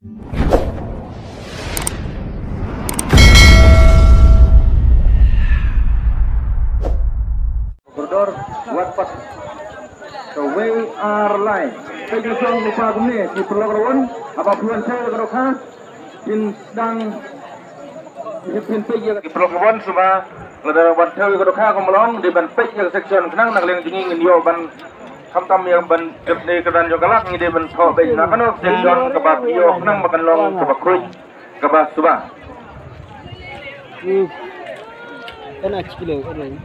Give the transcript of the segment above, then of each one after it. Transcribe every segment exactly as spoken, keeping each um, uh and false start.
Kordor, wat pat. Kawei ar lai. Peit ïa song rupa kumne, ki paralok ruh, haba phi wan thew ïa ka dohkha, phin sdang, phin peit ïa ka. Ki paralok ruh shuwa, lada wan thew ïa ka dohkha kumba long, dei ban peit ïa ka section khnang, na ka liang jong ngi ngin ïoh ban, khamtam ïa ban jop ne ka dan jong ka lak, ngi dei ban thoh beit na kano ka section kaba phi ïoh khnang ba kan long kaba khuid. Kaba suba. Hmm. Kan achi kilo, kan.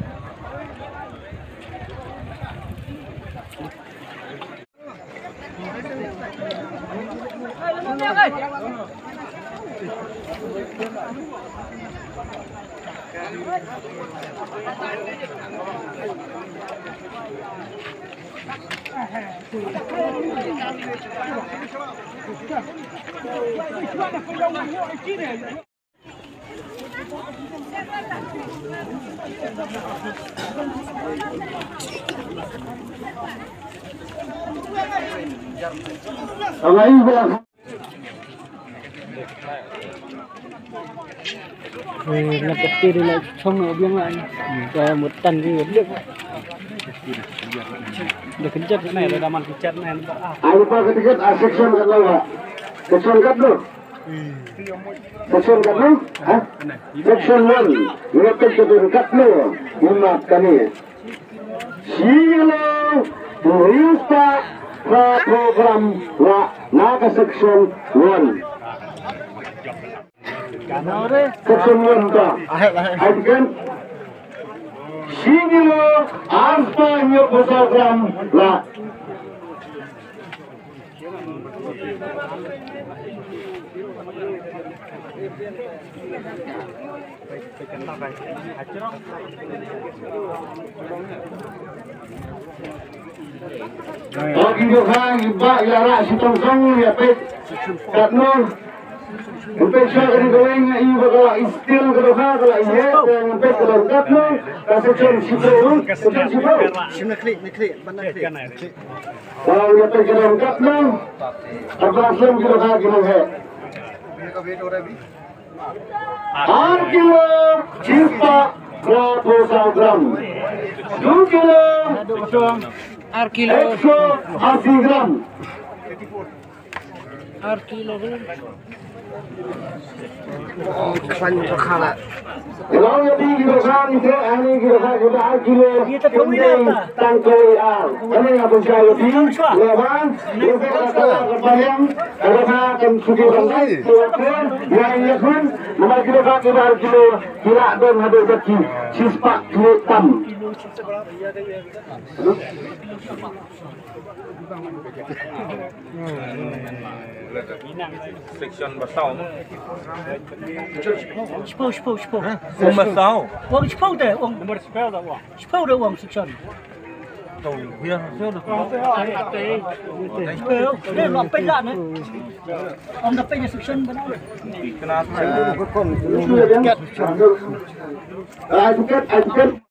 Nga kata dia nak chong nak biang lah ni. Dah mutan dia dia. Dah kejap ni, dah daman kejap ni. Ai pa ka tiket a section kat lawa. Section kat tu. Section kat tu. Ha? Section one. Ngetek ke tu kat tu. Lima kali. Shi kilo hynriew spah phra phew gram la na ka section one. Section one ta. Ai kan. Shi kilo ar spah hynñiew phew saw gram la. Ki dohkha kiba ïa rah shi tong song ïa peit katno. Peit sha ka dei kawei nga i ba ka la i still ka dohkha ka la i heh te nga peit ka long katno. Ka section shiphew, section shiphew. Shim na klik, na klik, ban na klik. Ka la ïa peit ka long katno. Ka ba song ki dohkha ki long heh. Ar kilo shi spah phra phew saw gram. Du kilo ar kilo ekso asi gram. Ar kilo. Klan ka khala. Lau ïa phi ki dohkha ni te ani ki dohkha ki ba ar kilo. Tang kawei ar. Ani nga pynshai ïa phi. Lawan. Ïa phi ka khala ka paliang. Ka dohkha kan suki rang lai. Ïa ïa khun. Namar ki dohkha ki ba ar kilo. Ki la don haduh ba ki. Shi spah kilo tam. Section ba saw. Shiphew, shiphew, shiphew. Ong ba saw. Ong shiphew te, ong. Number shiphew da ong. Shiphew da ong section. Shiphew. Te ma peit la ne. Ong da peit section ba na. Kena. Ai tiket, ai tiket.